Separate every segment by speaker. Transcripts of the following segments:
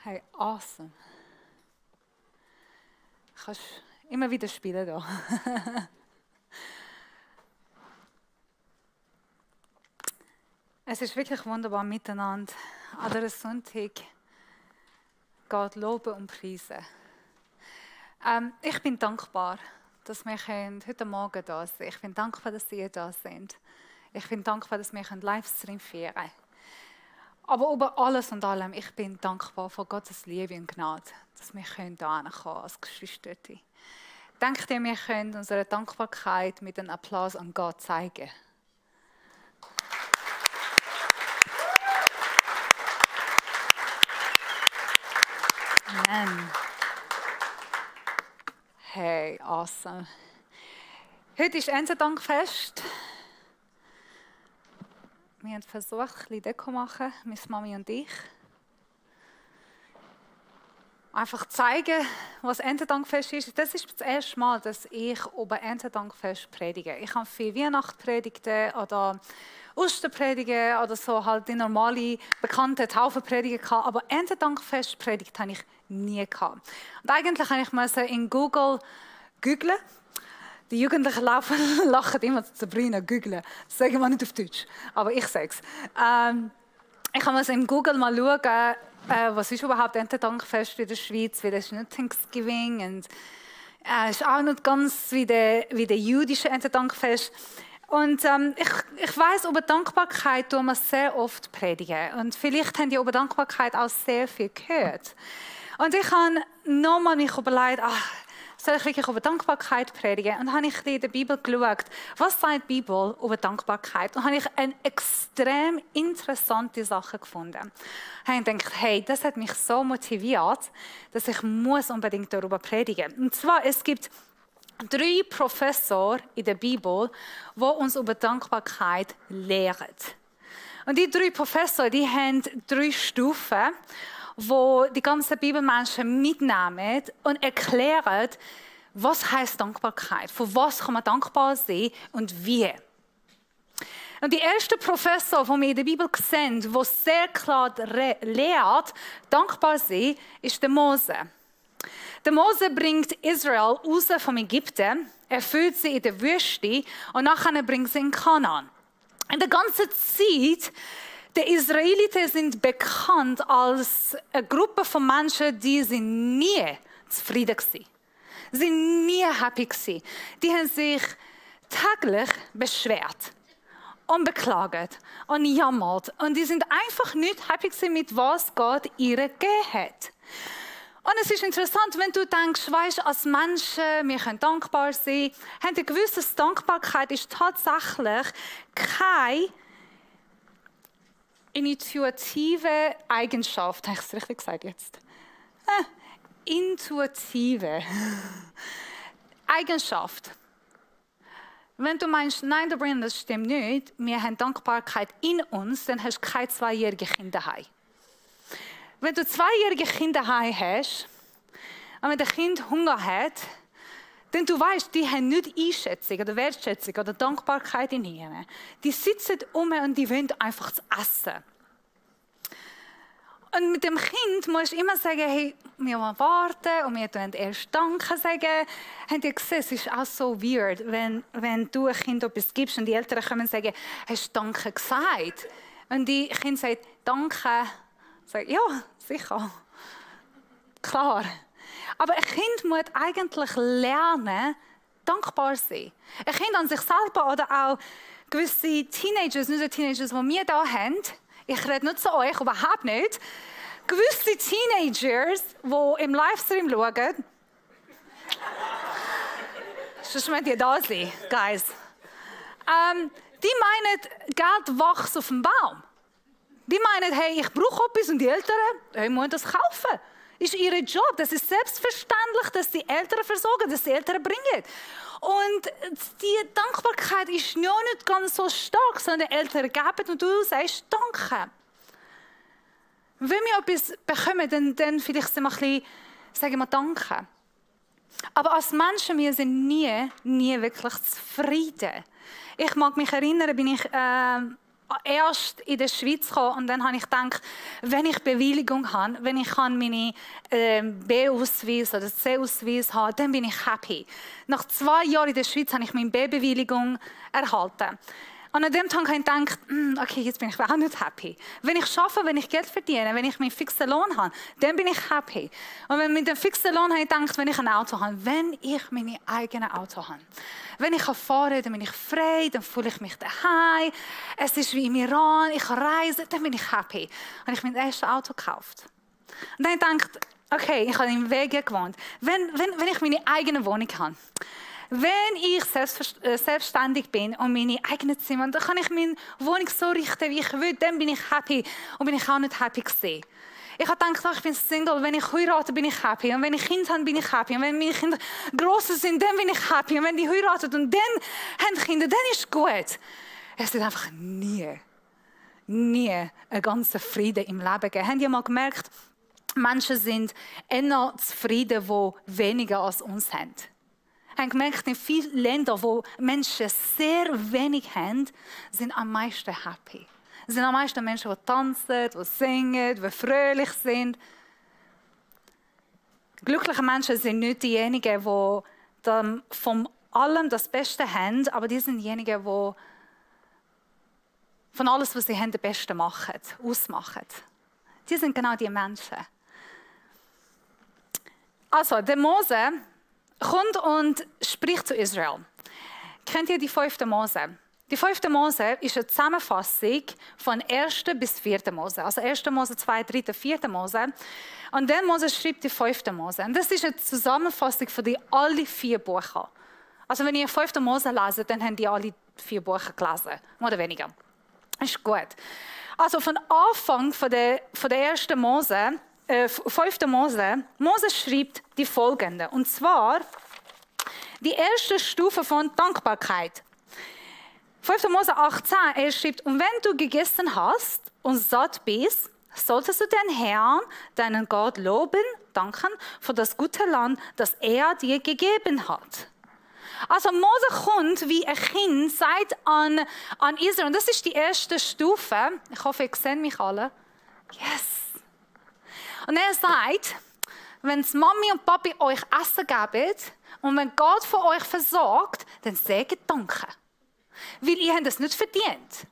Speaker 1: Hey, awesome. Kannst immer wieder spielen da. Es ist wirklich wunderbar miteinander an diesem Sonntag Gott loben und preisen. Ich bin dankbar, dass wir heute Morgen da sind. Ich bin dankbar, dass ihr da sind. Ich bin dankbar, dass wir Livestream führen können. Aber über alles und allem, ich bin dankbar für Gottes Liebe und Gnade, dass wir hierher kommen als Geschwister. Denkt ihr, wir können unsere Dankbarkeit mit einem Applaus an Gott zeigen? Amen. Hey, awesome. Heute ist Erntedankfest. Wir haben versucht, ein bisschen Deko zu machen, meine Mami und ich. Einfach zeigen, was Erntedankfest ist. Das ist das erste Mal, dass ich über Erntedankfest predige. Ich habe viele Weihnachtspredigten oder Osterpredigten oder so, halt die normale, bekannte Taufenpredigten gehabt. Aber Erntedankfest predigt habe ich nie gehabt. Und eigentlich musste ich in Google googlen. Die Jugendlichen lachen immer zu Sabrina, googlen. Das sagen wir nicht auf Deutsch, aber ich sage es. Ich kann in Google mal schauen, was ist überhaupt Erntedankfest in der Schweiz, weil das ist nicht Thanksgiving und es ist auch nicht ganz wie der jüdische Erntedankfest. Und ich weiss, über Dankbarkeit tun wir sehr oft predigen. Und vielleicht haben die über Dankbarkeit auch sehr viel gehört. Und ich habe nochmal mich überlegt, soll ich wirklich über Dankbarkeit predigen? Und dann habe ich in der Bibel geschaut, was sagt die Bibel über Dankbarkeit? Und habe ich eine extrem interessante Sache gefunden. Ich habe gedacht, hey, das hat mich so motiviert, dass ich unbedingt darüber predigen muss. Und zwar, es gibt 3 Professoren in der Bibel, die uns über Dankbarkeit lehren. Und die 3 Professoren, die haben 3 Stufen, wo die ganzen Bibelmenschen mitnehmen und erklären, was heißt Dankbarkeit, für was kann man dankbar sein und wie. Und der erste Professor, den wir in der Bibel sehen, der sehr klar lehrt, dankbar sein, ist der Mose. Der Mose bringt Israel raus von Ägypten, er führt sie in der Wüste und nachher bringt sie in Kanaan. In der ganzen Zeit, die Israeliten sind bekannt als eine Gruppe von Menschen, die sind nie zufrieden waren. Sie sind nie happy gewesen. Die haben sich täglich beschwert und beklagt und jammert. Und die sind einfach nicht happy gewesen mit was Gott ihnen gegeben hat. Und es ist interessant, wenn du denkst, weißt, als Menschen, wir können dankbar sein, haben die gewusst, dass Dankbarkeit ist tatsächlich keine intuitive Eigenschaft. Habe ich es richtig gesagt jetzt? Intuitive Eigenschaft. Wenn du meinst, nein, das stimmt nicht, wir haben Dankbarkeit in uns, dann hast du keine 2-jährige Kinder daheim. Wenn du 2-jährige Kinder daheim hast und wenn das Kind Hunger hat, denn du weißt, die haben nicht Einschätzung oder Wertschätzung oder Dankbarkeit in ihnen. Die sitzen und die wollen einfach zu essen. Und mit dem Kind musst du immer sagen, hey, wir wollen warten und wir wollen erst Danke sagen. Habt ihr gesehen, es ist auch so weird, wenn du ein Kind etwas gibst und die Eltern kommen und sagen, hast du Danke gesagt? Und die Kind sagt, Danke. Sagt, ja, sicher. Klar. Aber ein Kind muss eigentlich lernen, dankbar zu sein. Ein Kind an sich selber oder auch gewisse Teenagers, nicht die Teenagers, die wir hier haben, ich rede nicht zu euch, überhaupt nicht, gewisse Teenagers, die im Livestream schauen, sonst müsst ihr da sein, guys, die meinen, Geld wächst auf dem Baum. Die meinen, hey, ich brauche etwas und die Eltern, hey, müssen das kaufen. Das ist ihr Job. Das ist selbstverständlich, dass die Eltern versorgen, dass die Eltern bringen. Und die Dankbarkeit ist noch nicht ganz so stark, sondern die Eltern geben und du sagst Danke. Wenn wir etwas bekommen, dann vielleicht sind wir ein bisschen, sagen wir Danke. Aber als Menschen, wir sind nie wirklich zufrieden. Ich mag mich erinnern, bin ich erst in der Schweiz gekommen und dann habe ich gedacht, wenn ich Bewilligung habe, wenn ich meine B-Ausweis oder C-Ausweis habe, dann bin ich happy. Nach 2 Jahren in der Schweiz habe ich meine B-Bewilligung erhalten. Und an dem Tag habe ich gedacht, okay, jetzt bin ich auch nicht happy. Wenn ich arbeite, wenn ich Geld verdiene, wenn ich meinen fixen Lohn habe, dann bin ich happy. Und mit dem fixen Lohn habe ich gedacht, wenn ich ein Auto habe, wenn ich mein eigenes Auto habe. Wenn ich fahren kann, dann bin ich frei, dann fühle ich mich daheim. Es ist wie im Iran, ich kann reisen, dann bin ich happy. Und ich mein erstes Auto gekauft. Und dann habe ich gedacht, okay, ich habe im Weg gewohnt. Wenn ich meine eigene Wohnung habe, wenn ich selbstständig bin und meine eigene Zimmer, dann kann ich meine Wohnung so richten, wie ich will, dann bin ich happy. Und bin ich auch nicht happy gewesen. Ich habe gedacht, ich bin Single, wenn ich heirate, bin ich happy. Und wenn ich Kinder habe, bin ich happy. Und wenn meine Kinder gross sind, dann bin ich happy. Und wenn die heiraten und dann haben Kinder, dann ist es gut. Es wird einfach nie einen ganzen Frieden im Leben gegeben. Habt ihr mal gemerkt, Menschen sind eher zufrieden, die weniger als uns haben? Ich habe gemerkt, in vielen Ländern, wo Menschen sehr wenig haben, sind am meisten happy. Es sind am meisten Menschen, die tanzen, die singen, die fröhlich sind. Glückliche Menschen sind nicht diejenigen, die von allem das Beste haben, aber die sind diejenigen, die von alles, was sie haben, das Beste machen, ausmachen. Die sind genau die Menschen. Also, der Mose kommt und spricht zu Israel. Kennt ihr die 5. Mose? Die 5. Mose ist eine Zusammenfassung von 1. bis 4. Mose. Also 1. Mose, 2., 3., 4. Mose. Und dann Mose schreibt die 5. Mose. Und das ist eine Zusammenfassung von alle 4 Bücher. Also wenn ihr 5. Mose leset, dann haben die alle 4 Bücher gelesen. Mehr oder weniger. Das ist gut. Also von Anfang von der 1. Mose, 5. Mose, Mose schreibt die folgende. Und zwar die erste Stufe von Dankbarkeit. 5. Mose 18, er schreibt, und wenn du gegessen hast und satt bist, solltest du den Herrn, deinen Gott, loben, danken für das gute Land, das er dir gegeben hat. Also Mose kommt wie ein Kind, sagt an Israel, und das ist die erste Stufe. Ich hoffe, ihr seht mich alle. Yes! Und er sagt, wenn Mami und Papi euch Essen geben und wenn Gott für euch versorgt, dann sagt Danke. Weil ihr habt es nicht verdient.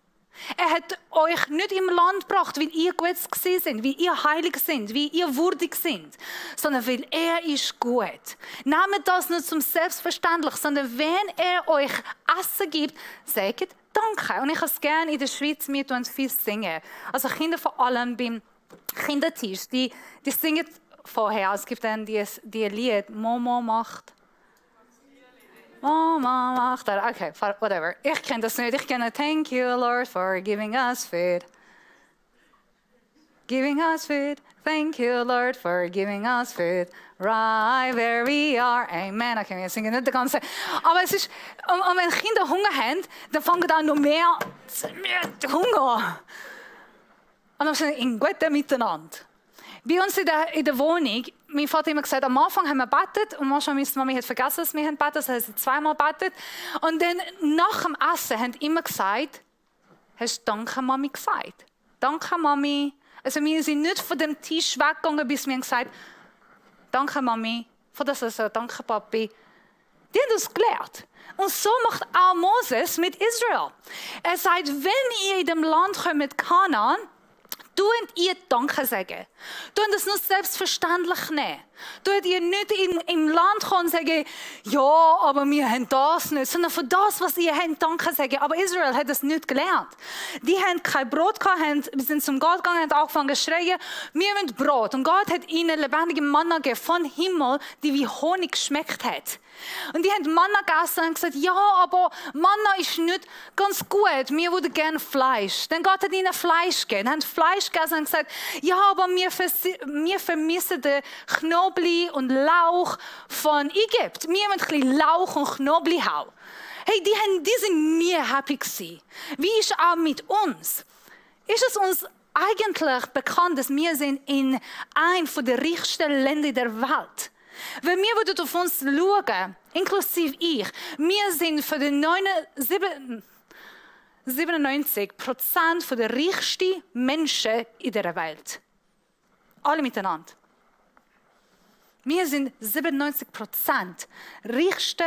Speaker 1: Er hat euch nicht im Land gebracht, weil ihr gut gewesen seid, weil ihr heilig seid, weil ihr würdig seid, sondern weil er ist gut. Nehmt das nicht zum Selbstverständlich, sondern wenn er euch Essen gibt, sagt Danke. Und ich habe es gerne in der Schweiz, wir tun viel singen. Also Kinder vor allem beim Kindertisch, die singen vorher. Es gibt dann die Lied, Momo macht. Mama macht das. Okay, whatever. Ich kenne das nicht. Ich kenne Thank you, Lord, for giving us food. Giving us food. Thank you, Lord, for giving us food. Right where we are. Amen. Okay, wir singen nicht die ganze. Aber es ist, und wenn Kinder Hunger haben, dann fangen auch noch mehr Hunger. Und dann sind wir in gutem Miteinander. Bei uns in der Wohnung, mein Vater hat immer gesagt, am Anfang haben wir gebetet und manchmal meine Mami hat vergessen, dass wir gebetet haben, also haben sie 2-mal gebetet. Und dann nach dem Essen haben immer gesagt, hast du Danke, Mami gesagt? Danke, Mami. Also wir sind nicht von dem Tisch weggegangen, bis wir gesagt Danke, Mami. Von das also, Danke, Papi. Die haben das gelernt. Und so macht auch Moses mit Israel. Er sagt, wenn ihr in dem Land kommt, Kanaan, tut ihr Danke sagen. Tut das nicht selbstverständlich nehmen. Tut ihr nicht im Land kommen und sagen, ja, aber wir haben das nicht, sondern für das, was ihr habt, Danke sagen. Aber Israel hat das nicht gelernt. Die haben kein Brot gehabt, sind zum Gott gegangen und angefangen zu schreien, wir wollen Brot. Und Gott hat ihnen lebendige Manna gegeben von Himmel, die wie Honig geschmeckt hat. Und die haben Manna gegessen und gesagt, ja, aber Manna ist nicht ganz gut. Wir würden gerne Fleisch. Dann Gott hat ihnen Fleisch gegeben. Dann haben Fleisch gegessen und gesagt, ja, aber wir vermissen den Knoblauch und Lauch von Ägypten. Wir haben ein bisschen Lauch und Knoblauch. Hey, die sind nie happy gewesen. Wie ist auch mit uns? Ist es uns eigentlich bekannt, dass wir sind in einem der reichsten Länder der Welt? Wenn wir würden auf uns schauen, inklusive ich, wir sind für die 97% der reichsten Menschen in der Welt. Alle miteinander. Wir sind 97% reichste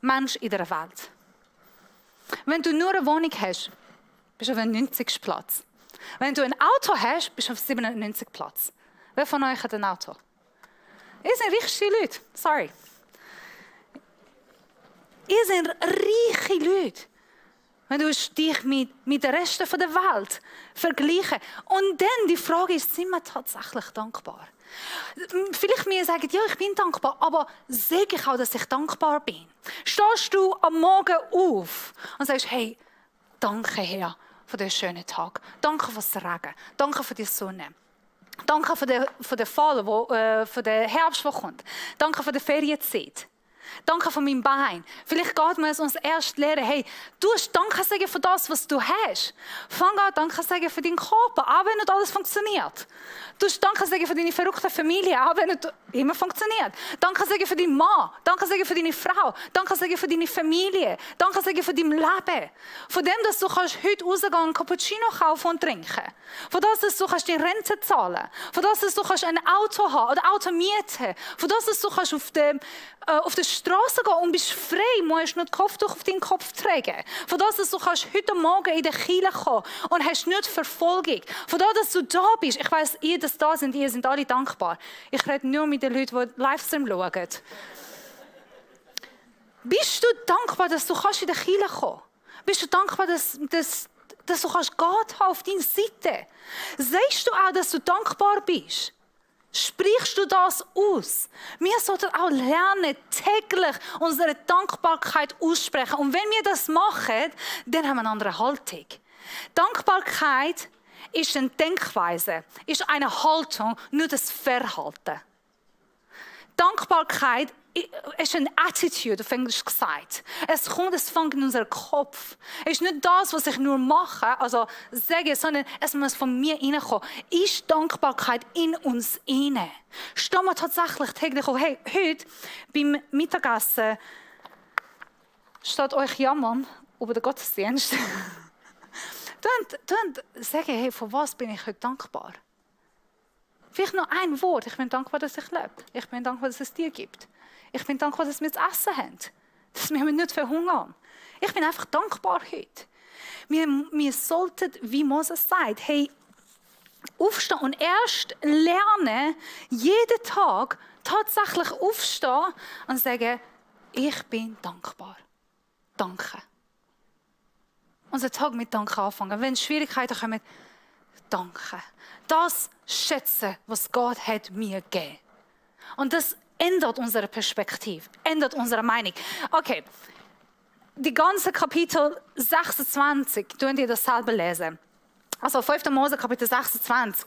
Speaker 1: Menschen in der Welt. Wenn du nur eine Wohnung hast, bist du auf dem 90. Platz. Wenn du ein Auto hast, bist du auf 97. Platz. Wer von euch hat ein Auto? Ihr seid reiche Leute. Sorry. Ihr seid reiche Leute. Wenn du dich mit den Resten der Welt vergleichen. Und dann die Frage ist, sind wir tatsächlich dankbar? Vielleicht mir sagen, ja, ich bin dankbar, aber sage ich auch, dass ich dankbar bin? Stehst du am Morgen auf und sagst, hey, danke Herr für den schönen Tag. Danke für das Regen. Danke für die Sonne. Danke für den Fall, für den Herbst, der kommt. Danke für die Ferienzeit. Danke für mein Bein. Vielleicht geht man es uns erst lernen, hey, du hast Danke sagen für das, was du hast. Fang an, Danke sagen für deinen Körper, auch wenn nicht alles funktioniert. Du hast Danke sagen für deine verrückte Familie, auch wenn nicht immer funktioniert. Danke sagen für deinen Mann. Danke sagen für deine Frau. Danke sagen für deine Familie. Danke sagen für dein Leben. Von dem, dass du heute rausgehen und einen Cappuccino kaufen und trinken. Von dem, dass du die Rente zahlen kannst. Von dem, dass du ein Auto haben oder Auto mieten. Von dem, dass du auf der Straße gehen und bist frei, musst nicht Kopftuch auf deinen Kopf tragen. Von dem, dass du heute Morgen in die Kirche kommen und hast nicht Verfolgung. Von dem, dass du da bist. Ich weiss, ihr, dass da sind, ihr sind alle dankbar. Ich rede nur mit den Leuten, die Livestream schauen. Bist du dankbar, dass du in die Kirche kommen kannst? Bist du dankbar, dass du Gott auf deiner Seite hast? Sagst du auch, dass du dankbar bist? Sprichst du das aus? Wir sollten auch lernen, täglich unsere Dankbarkeit aussprechen. Und wenn wir das machen, dann haben wir eine andere Haltung. Dankbarkeit ist eine Denkweise, ist eine Haltung, nicht das Verhalten. Dankbarkeit ist eine Attitude, auf Englisch gesagt. Es fängt in unserem Kopf. Es ist nicht das, was ich nur mache, also sage, sondern es muss von mir reinkommen. Ist Dankbarkeit in uns rein? Stehen wir tatsächlich täglich auf, hey, heute beim Mittagessen statt euch jammern über den Gottesdienst, sagen, hey, für was bin ich heute dankbar? Vielleicht noch ein Wort. Ich bin dankbar, dass ich lebe. Ich bin dankbar, dass es dir gibt. Ich bin dankbar, dass wir zu essen haben. Dass wir nicht verhungern. Ich bin einfach dankbar heute. Wir sollten, wie Moses sagt, hey, aufstehen und erst lernen, jeden Tag tatsächlich aufstehen und sagen, ich bin dankbar. Danke. Unseren Tag mit Danke anfangen. Wenn Schwierigkeiten kommen, danke. Das schätzen, was Gott hat mir gegeben. Und das ändert unsere Perspektive, ändert unsere Meinung. Okay, die ganze Kapitel 26, tun ihr das selber lesen. Also 5. Mose, Kapitel 26.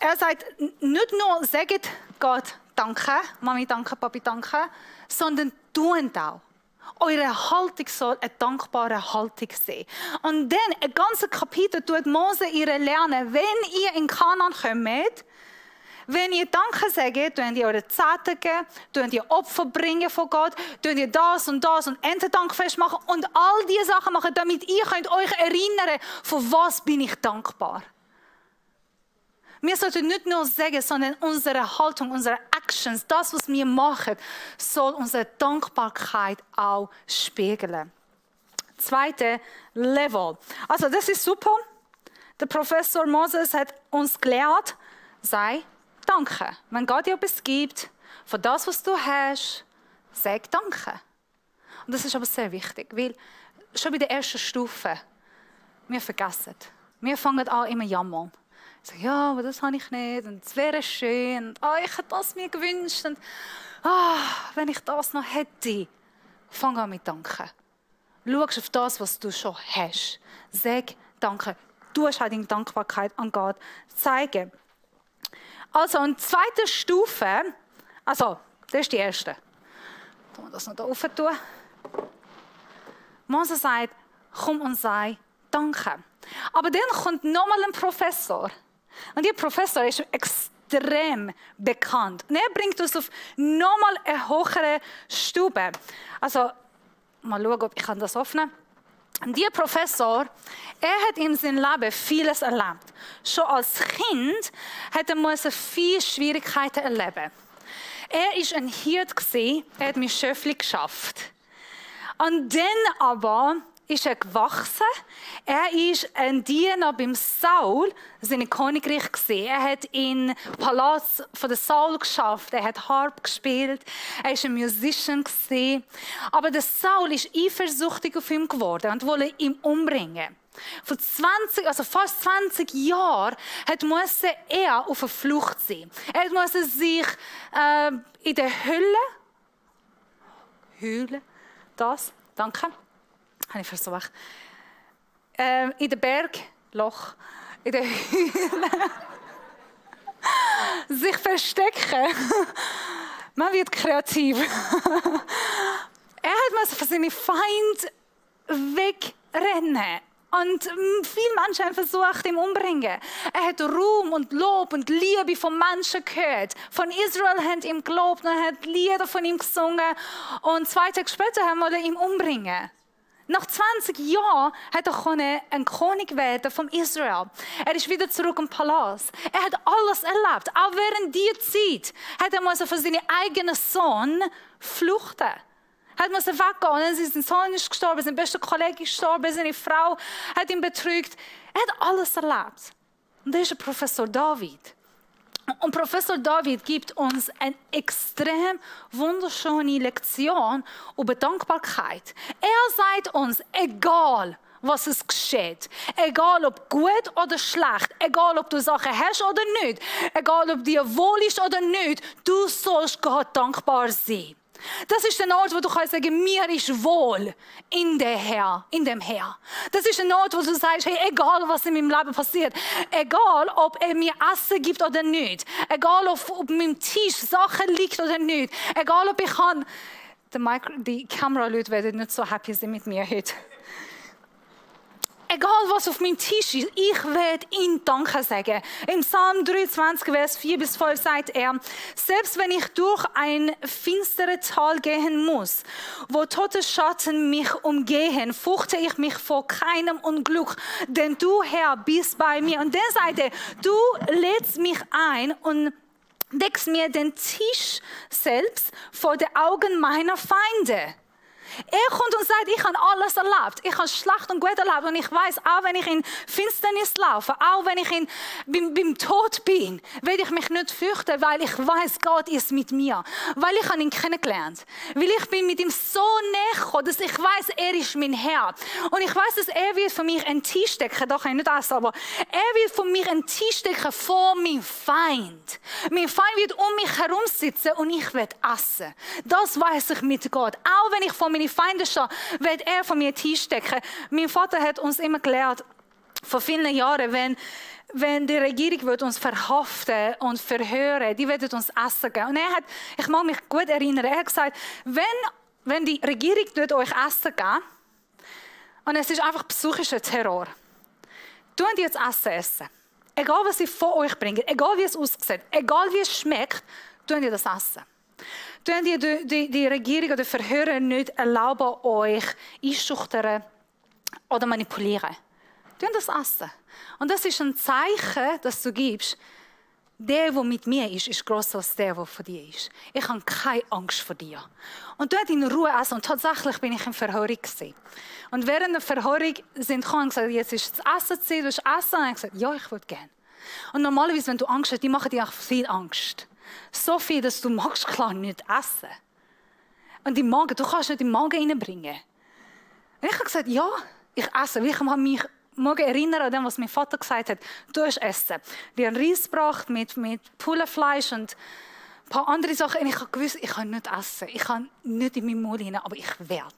Speaker 1: Er sagt, nicht nur sagt Gott Danke, Mami danke, Papi danke, sondern tun auch. Eure Haltung soll eine dankbare Haltung sein. Und dann, ein ganzes Kapitel tut Mose ihre lernen, wenn ihr in Kanaan kommt, wenn ihr Danke sagt, tun ihr eure Zehnten geben, tun ihr Opfer bringen von Gott, tun ihr das und Erntedankfest machen und all diese Sachen machen, damit ihr könnt euch erinnern, von was bin ich dankbar. Wir sollten nicht nur sagen, sondern unsere Haltung, unsere Actions, das, was wir machen, soll unsere Dankbarkeit auch spiegeln. Zweite Level. Also das ist super. Der Professor Moses hat uns gelehrt, sei Danke. Wenn Gott dir etwas gibt, für das, was du hast, sag Danke. Und das ist aber sehr wichtig, weil schon bei der ersten Stufe, wir vergessen. Wir fangen an, immer jammern. Sagen, ja, aber das habe ich nicht und es wäre schön und ich hätte das mir gewünscht und wenn ich das noch hätte. Fang an mit Danke. Schau auf das, was du schon hast. Sag Danke. Du hast auch deine Dankbarkeit an Gott zeigen. Also, in zweiter Stufe, also, das ist die erste. Tun wir das noch da rauf tun. Mose sagt, komm und sei Danke. Aber dann kommt nochmal ein Professor. Und der Professor ist extrem bekannt. Und er bringt uns auf nochmal eine höhere Stufe. Also, mal schauen, ob ich das öffnen kann. Dieser Professor, er hat in seinem Leben vieles erlebt. Schon als Kind hat er viele Schwierigkeiten erleben. Er war ein Hirt, er hat mit Schöffli geschafft. Und dann aber ist er gewachsen. Er ist ein Diener beim Saul, seinem Königreich gesehen. Er hat in Palast von der Saul geschafft. Er hat Harp gespielt. Er ist ein Musician gesehen. Aber der Saul ist eifersüchtig auf ihn geworden und wollte ihn umbringen. Vor fast 20 Jahren musste er auf der Flucht sein. Er musste sich in der Höhle, danke. Habe ich versucht. In dem Bergloch, in der Höhle, sich verstecken. Man wird kreativ. Er musste von seinen Feinden wegrennen. Und viele Menschen haben versucht, ihn umzubringen. Er hat Ruhm und Lob und Liebe von Menschen gehört. Von Israel haben ihm gelobt und hat Lieder von ihm gesungen. Und 2 Tage später haben wir ihn umbringen. Nach 20 Jahren hat er ein König werden von Israel. Er ist wieder zurück im Palast. Er hat alles erlebt. Auch während dieser Zeit hat er von seinem eigenen Sohn flüchten. Er musste weggehen. Sein Sohn ist gestorben, sein bester Kollege ist gestorben, seine Frau hat ihn betrügt. Er hat alles erlebt. Und das ist Professor David. Und Professor David gibt uns eine extrem wunderschöne Lektion über Dankbarkeit. Er sagt uns, egal was es geschieht, egal ob gut oder schlecht, egal ob du Sachen hast oder nicht, egal ob dir wohl ist oder nicht, du sollst Gott dankbar sein. Das ist der Ort, wo du kannst sagen, mir ist wohl in dem Herr. Das ist ein Ort, wo du sagst, hey, egal was in meinem Leben passiert, egal ob er mir Essen gibt oder nicht, egal ob meinem Tisch Sachen liegt oder nicht, egal ob ich kann, die Kameraleute werden nicht so happy sein mit mir heute. Egal was auf meinem Tisch ist, ich werde ihm Danke sagen. Im Psalm 23, Vers 4-5 sagt er, selbst wenn ich durch ein finsteres Tal gehen muss, wo tote Schatten mich umgehen, fürchte ich mich vor keinem Unglück, denn du, Herr, bist bei mir. Und dann sagt er, du lädst mich ein und deckst mir den Tisch selbst vor den Augen meiner Feinde. Er kommt und sagt, ich habe alles erlebt. Ich habe schlecht und gut erlebt. Und ich weiß, auch wenn ich in Finsternis laufe, auch wenn ich beim Tod bin, werde ich mich nicht fürchten, weil ich weiß, Gott ist mit mir. Weil ich ihn kennengelernt habe. Weil ich bin mit ihm so näher gekommen, dass ich weiß, er ist mein Herr. Und ich weiß, dass er wird von mir einen Tisch decken. Da kann ich nicht essen, aber er wird von mir einen Tisch decken vor meinem Feind. Mein Feind wird um mich herum sitzen und ich werde essen. Das weiß ich mit Gott. Auch wenn ich von meine Feinde schon, wird er von mir Tisch decken. Mein Vater hat uns immer gelehrt, vor vielen Jahren, wenn die Regierung wird uns verhaften und verhören, die werden uns Essen geben. Und ich mag mich gut erinnern, er hat gesagt, wenn die Regierung wird euch Essen geben, und es ist einfach psychischer Terror, tun die jetzt essen. Egal was sie von euch bringen, egal wie es aussieht, egal wie es schmeckt, tun die das essen. Tun die Regierung oder Verhörer nicht erlauben, euch einschüchtern oder manipulieren. Tun das essen. Und das ist ein Zeichen, das du gibst, der mit mir ist grösser als der von dir ist. Ich habe keine Angst vor dir. Und dort in Ruhe essen. Und tatsächlich bin ich in Verhörung gewesen. Und während der Verhörung sind gekommen und gesagt, jetzt ist das Essen, du hast Essen. Und ich habe gesagt, ja, ich würde gerne. Und normalerweise, wenn du Angst hast, die machen dir auch viel Angst. So viel, dass du magst klar nicht essen. Und du kannst nicht in den Magen reinbringen. Und ich habe gesagt, ja, ich esse. Weil ich mich erinnern an das, was mein Vater gesagt hat. Du hast essen. Die haben Reis gebracht mit Pullefleisch und ein paar andere Sachen. Und ich habe gewusst, ich kann nicht essen. Ich kann nicht in meinen Mund hinein, aber ich werde.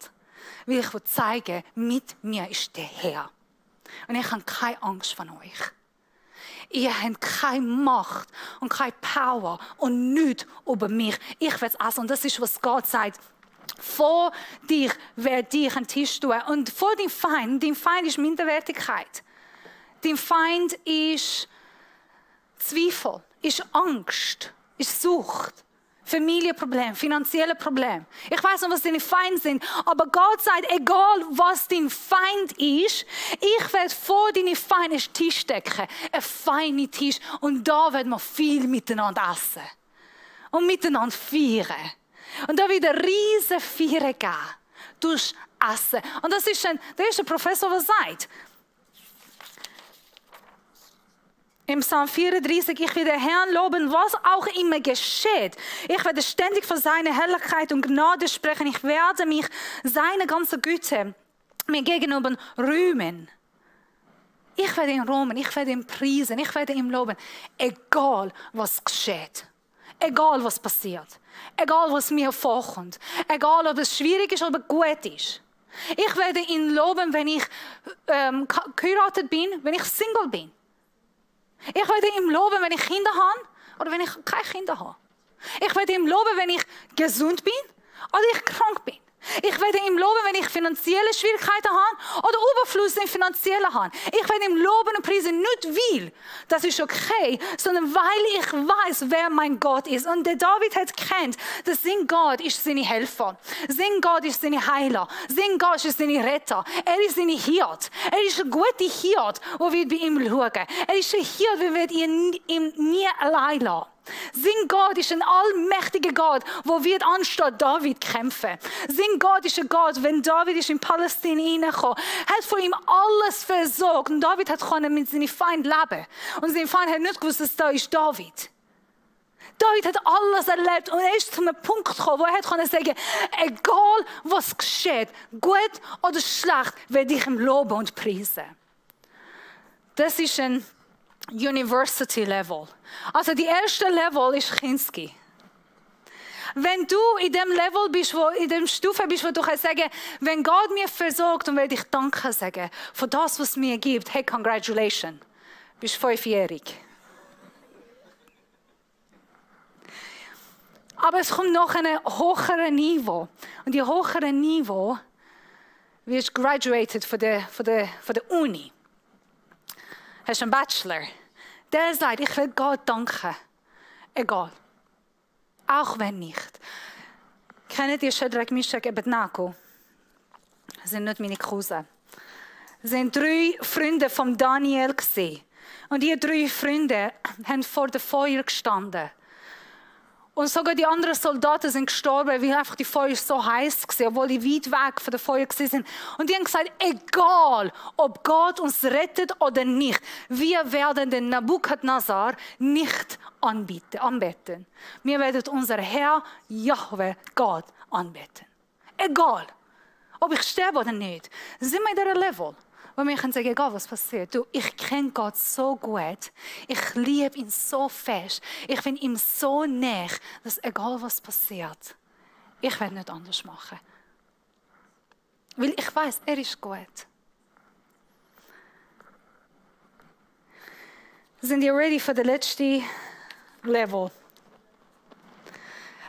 Speaker 1: Weil ich will zeigen, mit mir ist der Herr. Und ich habe keine Angst von euch. Ihr habt keine Macht und keine Power und nichts über mich. Ich werde es essen. Und das ist, was Gott sagt. Vor dich werde ich einen Tisch tun. Und vor deinem Feind ist Minderwertigkeit. Dein Feind ist Zweifel, ist Angst, ist Sucht, Familienproblem, finanzielle Problem. Ich weiß nicht, was deine Feinde sind, aber Gott sagt, egal was dein Feind ist, ich werde vor deine Feinde einen Tisch decken, einen feinen Tisch, und da werden wir viel miteinander essen und miteinander feiern. Und da wird eine riesige Feier geben durch Essen. Und das ist der erste Professor, der sagt, im Psalm 34, ich werde den Herrn loben, was auch immer geschieht. Ich werde ständig von seiner Herrlichkeit und Gnade sprechen. Ich werde mich seine ganze Güte mir gegenüber rühmen. Ich werde ihn rühmen, ich werde ihn preisen, ich werde ihn loben. Egal, was geschieht. Egal, was passiert. Egal, was mir vorkommt. Egal, ob es schwierig ist oder gut ist. Ich werde ihn loben, wenn ich geheiratet bin, wenn ich Single bin. Ich werde ihm loben, wenn ich Kinder habe oder wenn ich keine Kinder habe. Ich werde ihm loben, wenn ich gesund bin oder ich krank bin. Ich werde ihm loben, wenn ich finanzielle Schwierigkeiten habe oder Überfluss im Finanziellen habe. Ich werde ihm loben und preisen, nicht weil, das ist okay, sondern weil ich weiß, wer mein Gott ist. Und der David hat gekannt, dass sein Gott ist seine Helfer. Sein Gott ist seine Heiler. Sein Gott ist seine Retter. Er ist seine Hirt. Er ist ein guter Hirt, der wird bei ihm schauen. Er ist ein Hirt, der wird ihn nie allein lassen. Sein Gott ist ein allmächtiger Gott, der wird anstatt David kämpfen. Sein Gott ist ein Gott, wenn David ist in Palästina reingekommen, hat von ihm alles versorgt. Und David konnte mit seinem Feind leben. Und sein Feind hat nicht gewusst, dass da ist David. David hat alles erlebt und er ist zu einem Punkt gekommen, wo er konnte sagen, egal was geschieht, gut oder schlecht, werde ich ihm loben und preisen. Das ist ein University Level. Also die erste Level ist Kinski. Wenn du in dem Level bist, in dem Stufe bist, wo du kannst sagen, wenn Gott mir versorgt, dann werde ich Danke sagen für das, was mir gibt. Hey, congratulations. Du bist 5-jährig. Aber es kommt noch ein höheres Niveau. Und die höhere Niveau wirst graduated von der Uni. Hast einen Bachelor. Der sagt, ich will Gott danken. Egal. Auch wenn nicht. Kennt ihr Shadrach, Meshach, Abednego? Das sind nicht meine Cousins. Das sind 3 Freunde von Daniel gesehen. Und die 3 Freunde haben vor dem Feuer gestanden. Und sogar die anderen Soldaten sind gestorben, weil einfach die Feuer so heiß war, obwohl die weit weg von der Feuer waren. Und die haben gesagt, egal, ob Gott uns rettet oder nicht, wir werden den Nabukadnezar nicht anbeten. Wir werden unser Herr, Jahwe, Gott, anbeten. Egal, ob ich sterbe oder nicht. Sind wir in dieser Level? Wo wir können sagen, egal was passiert. Du, ich kenne Gott so gut. Ich liebe ihn so fest. Ich bin ihm so nah, dass egal was passiert, ich werde nicht anders machen. Weil ich weiß, er ist gut. Sind ihr ready für den letzten Level?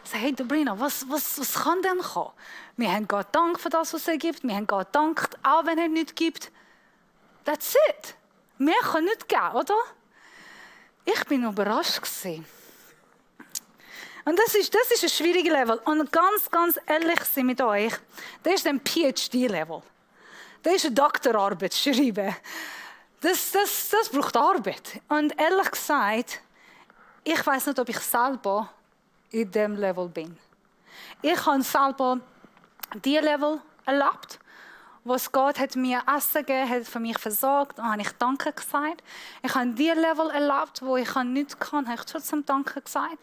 Speaker 1: Sag, hey, Sabrina, was kann denn kommen? Wir haben Gott Dank für das, was er gibt. Wir haben Gott Dank, auch wenn er nichts gibt. That's it. Mehr kann nicht geben, oder? Ich bin überrascht gewesen. Und das ist ein schwieriges Level. Und ganz ehrlich sein mit euch, das ist ein PhD-Level. Das ist eine Doktorarbeit schreiben. Das braucht Arbeit. Und ehrlich gesagt, ich weiß nicht, ob ich selber in diesem Level bin. Ich habe selber dieses Level erlebt, wo Gott hat mir Essen gegeben, hat für mich versorgt, und habe ich Danke gesagt. Ich habe dieses Level erlebt, wo ich nichts kann, habe ich trotzdem Danke gesagt.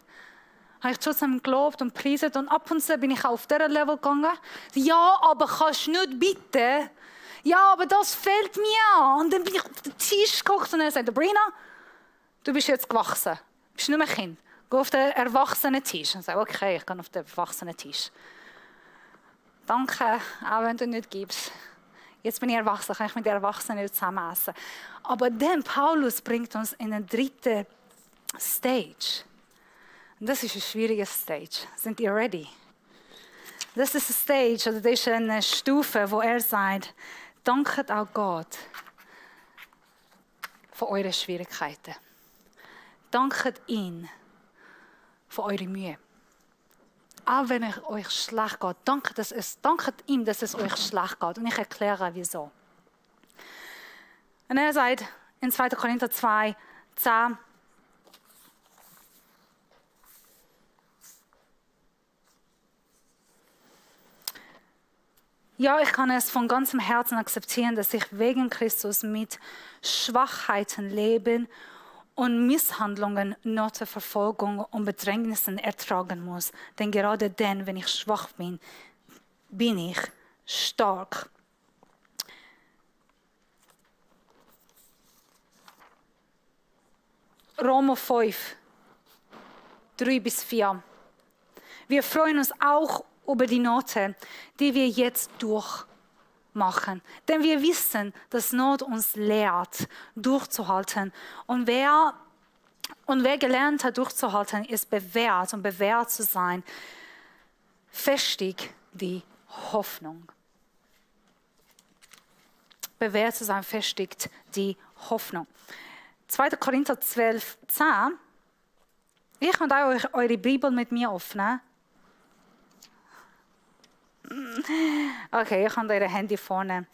Speaker 1: Habe ich trotzdem gelobt und gepriesen. Und ab und zu bin ich auf dieser Level gegangen. Ja, aber kannst du nicht bitte? Ja, aber das fehlt mir. Und dann bin ich auf den Tisch geguckt und er sagt, Sabrina, du bist jetzt gewachsen. Du bist nicht mehr Kind. Geh auf den Erwachsenen-Tisch. Und ich sage, okay, ich gehe auf den Erwachsenen-Tisch. Danke, auch wenn du nicht gibst. Jetzt bin ich erwachsen, kann ich mit den Erwachsenen nicht zusammen essen. Aber dann, Paulus bringt uns in eine dritte Stage. Und das ist eine schwierige Stage. Sind ihr ready? Das ist eine Stage, oder das ist eine Stufe, wo er sagt, danket auch Gott für eure Schwierigkeiten. Danket ihn für eure Mühe. auch wenn es euch schlecht geht, dankt ihm, dass es euch schlecht geht. Und ich erkläre, wieso. Und er sagt in 2. Korinther 2, 10, ja, ich kann es von ganzem Herzen akzeptieren, dass ich wegen Christus mit Schwachheiten leben und Misshandlungen, Nöte, Verfolgung und Bedrängnissen ertragen muss. Denn gerade dann, wenn ich schwach bin, bin ich stark. Römer 5, 3-4. Wir freuen uns auch über die Nöte, die wir jetzt durchmachen. Denn wir wissen, dass Not uns lehrt, durchzuhalten. Und wer gelernt hat, durchzuhalten, ist bewährt und bewährt zu sein, festigt die Hoffnung. Bewährt zu sein, festigt die Hoffnung. 2. Korinther 12, 10. Ich könnt euch eure Bibel mit mir öffnen. Okay, ihr könnt eure Handy vorne.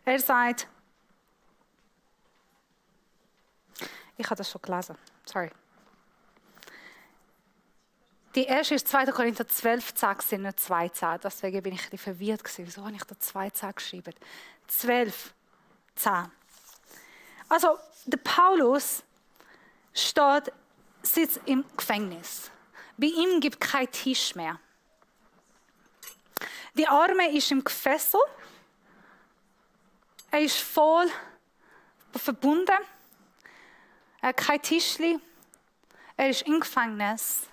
Speaker 1: Er sagt, ich habe das schon gelesen, sorry. Die erste ist 2. Korinther 12, 10, nicht 2, 10. Deswegen bin ich ein bisschen verwirrt gewesen. Wieso habe ich da 2, 10 geschrieben? 12, 10. Also, der Paulus sitzt im Gefängnis. Bei ihm gibt es keinen Tisch mehr. Die Arme ist im Gefässel. Er ist voll verbunden. Er hat kein Tischli. Er ist im Gefängnis.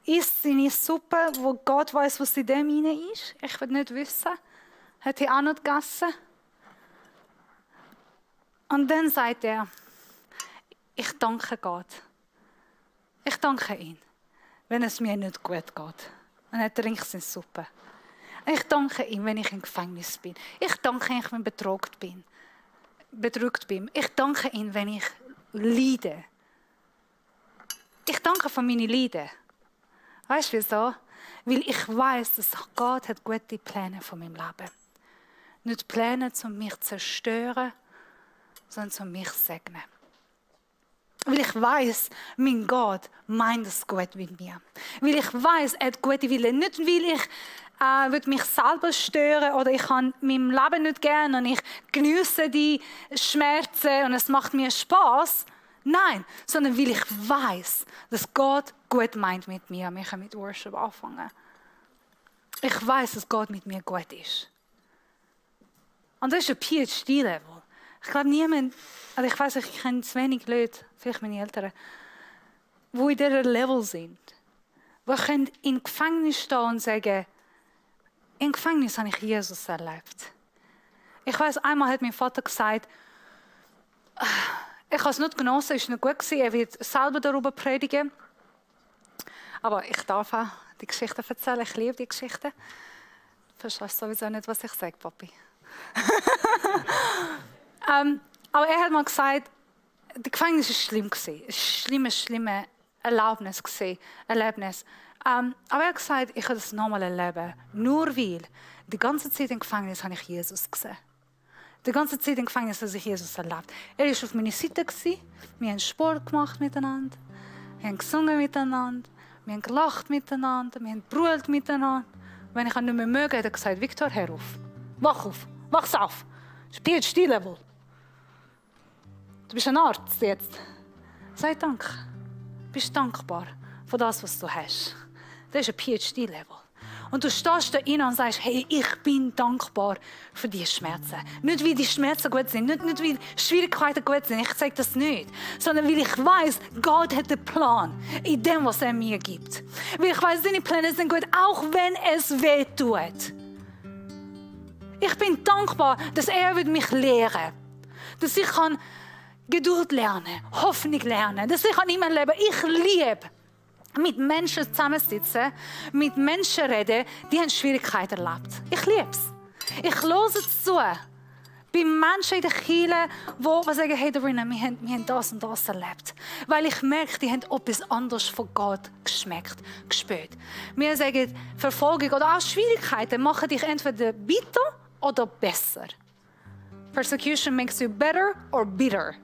Speaker 1: Isst seine Suppe, wo Gott weiß, was in dem hinein ist. Ich will nicht wissen. Hat er auch noch gegessen. Und dann sagt er, ich danke Gott. Ich danke ihm, wenn es mir nicht gut geht. Und er trinkt seine Suppe. Ich danke ihm, wenn ich im Gefängnis bin. Ich danke ihm, wenn ich bedrückt bin. Ich danke ihm, wenn ich leide. Ich danke für meine Leiden. Weißt du wieso? Weil ich weiß, dass Gott hat gute Pläne für mein Leben. Nicht Pläne, um mich zu zerstören, sondern um mich zu segnen. Weil ich weiß, mein Gott meint es gut mit mir. Weil ich weiß, er hat gute Wille. Nicht, weil ich mich selber stören oder ich habe mein Leben nicht gerne und ich genieße die Schmerzen und es macht mir Spaß. Nein, sondern weil ich weiß, dass Gott gut meint mit mir. Wir können mit Worship anfangen. Ich weiß, dass Gott mit mir gut ist. Und das ist ein PhD-Level. Ich glaube, niemand, also ich weiß, ich kenne zu wenig Leute, vielleicht meine Eltern, die in diesem Level sind. Die im Gefängnis stehen und sagen, im Gefängnis habe ich Jesus erlebt. Ich weiß, einmal hat mein Vater gesagt, ich habe es nicht genossen, es war nicht gut gewesen, er wird selber darüber predigen. Aber ich darf auch die Geschichten erzählen, ich liebe die Geschichten. Du verstehst sowieso nicht, was ich sage, Papi. Aber er hat mal gesagt, das Gefängnis war schlimm. Es war ein schlimmes Erlebnis. Aber er hat gesagt, ich will das nochmal erleben. Nur weil die ganze Zeit im Gefängnis habe ich Jesus gesehen. Die ganze Zeit im Gefängnis habe ich Jesus erlebt. Er war auf meiner Seite. Wir haben Sport gemacht miteinander. Wir haben gesungen miteinander. Wir haben gelacht miteinander. Wir haben gebrüllt miteinander. Wenn ich nicht mehr möge, hat er gesagt, Victor, hör auf. Wach auf. Wach's auf. Spiel PhD-Level. Du bist ein Arzt jetzt. Sei Dank. Du bist dankbar für das, was du hast. Das ist ein PhD-Level. Und du stehst da rein und sagst, hey, ich bin dankbar für diese Schmerzen. Nicht, weil die Schmerzen gut sind, nicht weil Schwierigkeiten gut sind, ich sage das nicht. Sondern weil ich weiß, Gott hat einen Plan in dem, was er mir gibt. Weil ich weiß, seine Pläne sind gut, auch wenn es weh tut. Ich bin dankbar, dass er mich lehren wird. Dass ich Geduld lernen, Hoffnung lernen, dass ich immer leben kann. Ich liebe mit Menschen zusammensitzen, mit Menschen reden, die haben Schwierigkeiten erlebt. Ich liebe es. Ich höre zu Bei Menschen in der Kirche, die sagen, hey Dorina, wir haben das und das erlebt. Weil ich merke, die haben etwas anderes von Gott geschmeckt, gespürt. Wir sagen, Verfolgung oder auch Schwierigkeiten machen dich entweder bitter oder besser. Persecution makes you better or bitter.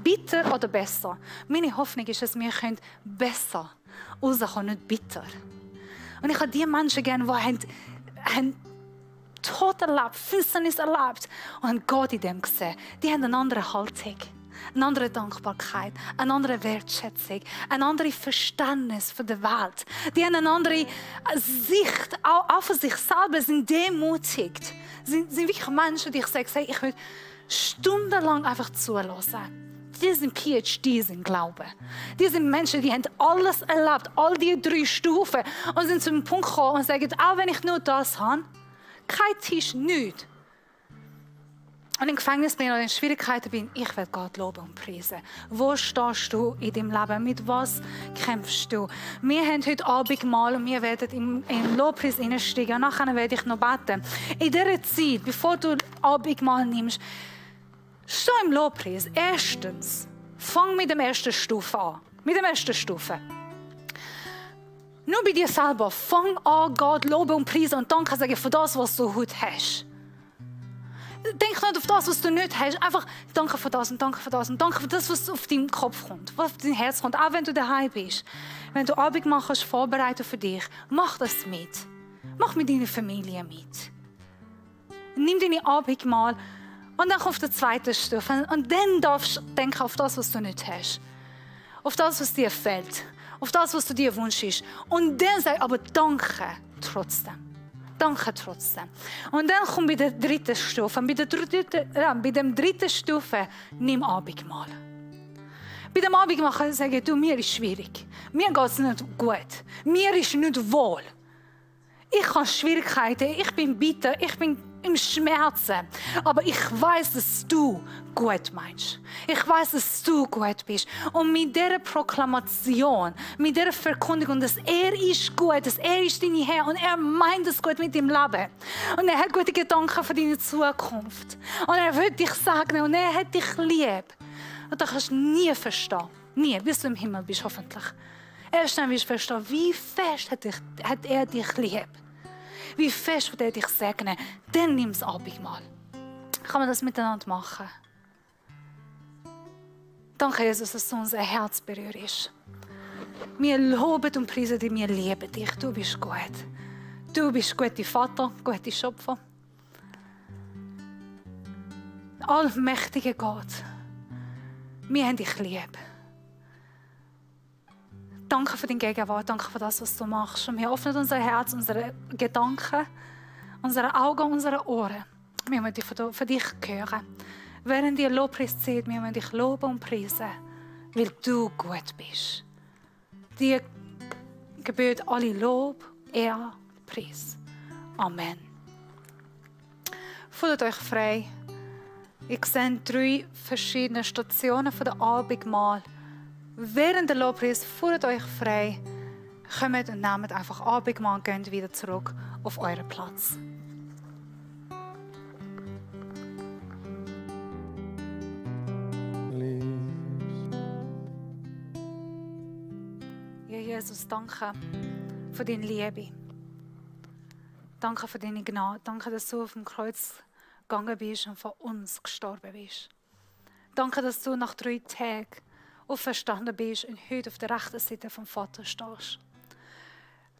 Speaker 1: Bitter oder besser. Meine Hoffnung ist, dass wir besser rauskommen, nicht bitter. Und ich habe die Menschen gerne, die haben Tod erlebt, Finsternis erlebt und haben Gott in dem gesehen. Die haben eine andere Haltung, eine andere Dankbarkeit, eine andere Wertschätzung, ein anderes Verständnis von der Welt. Die haben eine andere Sicht, auch von sich selber, sind demütigt. Sind wirklich Menschen, die ich sage, hey, ich will stundenlang einfach zuhören. Die sind PhDs im Glauben. Die sind Menschen, die haben alles erlebt, all die 3 Stufen und sind zu einem Punkt gekommen und sagen, auch wenn ich nur das habe, kein Tisch, nichts. Und im Gefängnis bin oder in Schwierigkeiten bin, ich will Gott loben und preisen. Wo stehst du in deinem Leben? Mit was kämpfst du? Wir haben heute Abendmahl und wir werden im Lobpreis hineinsteigen. Und nachher werde ich noch beten. In dieser Zeit, bevor du Abendmahl nimmst, steh im Lobpreis. Erstens, fang mit der ersten Stufe an. Mit der ersten Stufe. Nur bei dir selber. Fang an, Gott loben und preisen und danke sagen für das, was du heute hast. Denk nicht auf das, was du nicht hast. Einfach danke für das und danke für das und danke für das, was auf deinen Kopf kommt, was auf dein Herz kommt. Auch wenn du daheim bist. Wenn du Abend machst, vorbereiten für dich, mach das mit. Mach mit deiner Familie mit. Nimm deine Abendmahl und dann komm auf die zweite Stufe. Und dann darfst du denken auf das, was du nicht hast. Auf das, was dir fehlt. Auf das, was du dir wünschst. Und dann sag aber danke trotzdem. Danke trotzdem. Und dann komm bei der dritten Stufe. Bei der dritten Stufe nimm Abendmahl. Bei dem Abendmahl sage du, mir ist schwierig. Mir geht es nicht gut. Mir ist nicht wohl. Ich habe Schwierigkeiten. Ich bin bitter. Ich bin im Schmerzen. Aber ich weiß, dass du gut meinst. Ich weiß, dass du gut bist. Und mit dieser Proklamation, mit dieser Verkündigung, dass er ist gut, dass er ist dein Herr und er meint es gut mit deinem Leben. Und er hat gute Gedanken für deine Zukunft. Und er will dich segnen und er hat dich lieb. Und das kannst du nie verstehen. Nie, bis du im Himmel bist, hoffentlich. Erst dann wirst du verstehen, wie fest hat er dich lieb. Wie fest wird er dich segnen. Dann nimm das Abendmahl. Kann man das miteinander machen? Danke, Jesus, dass du unser Herz berührst. Wir loben und preisen dich, wir lieben dich. Du bist gut. Du bist guter Vater, guter Schöpfer. Allmächtiger Gott, wir haben dich lieb. Danke für deine Gegenwart, danke für das, was du machst. Und wir öffnen unser Herz, unsere Gedanken, unsere Augen, unsere Ohren. Wir wollen dich für dich hören. Während die Lobpreiszeit, wir wollen dich loben und preisen, weil du gut bist. Dir gebührt alle Lob, Ehre, Preis. Amen. Fühlt euch frei. Ich sehe 3 verschiedene Stationen von der Abendmahl. Während der Lobpreis fühlt euch frei. Kommt und nehmt einfach Abendmahl und geht wieder zurück auf euren Platz. Ja, Jesus, danke für deine Liebe. Danke für deine Gnade. Danke, dass du auf dem Kreuz gegangen bist und von uns gestorben bist. Danke, dass du nach 3 Tagen auferstanden bist und heute auf der rechten Seite vom Vater stehst.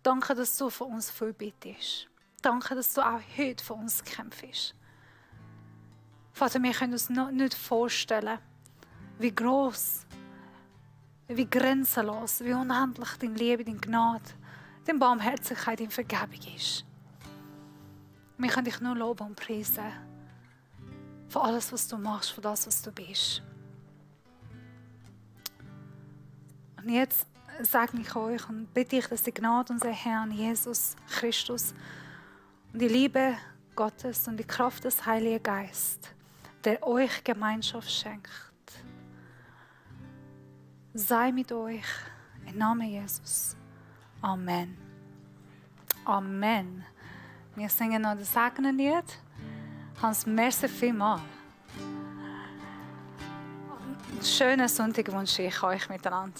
Speaker 1: Danke, dass du für uns viel bittest. Danke, dass du auch heute für uns kämpfst. Vater, wir können uns noch nicht vorstellen, wie groß, wie grenzenlos, wie unendlich deine Liebe, deine Gnade, deine Barmherzigkeit, deine Vergebung ist. Wir können dich nur loben und preisen für alles, was du machst, für das, was du bist. Und jetzt segne ich euch und bitte ich, dass die Gnade unseres Herrn Jesus Christus und die Liebe Gottes und die Kraft des Heiligen Geistes, der euch Gemeinschaft schenkt, sei mit euch im Namen Jesus. Amen. Amen. Wir singen noch das Segnenlied. Hans, merci vielmals. Schönen Sonntag wünsche ich euch miteinander.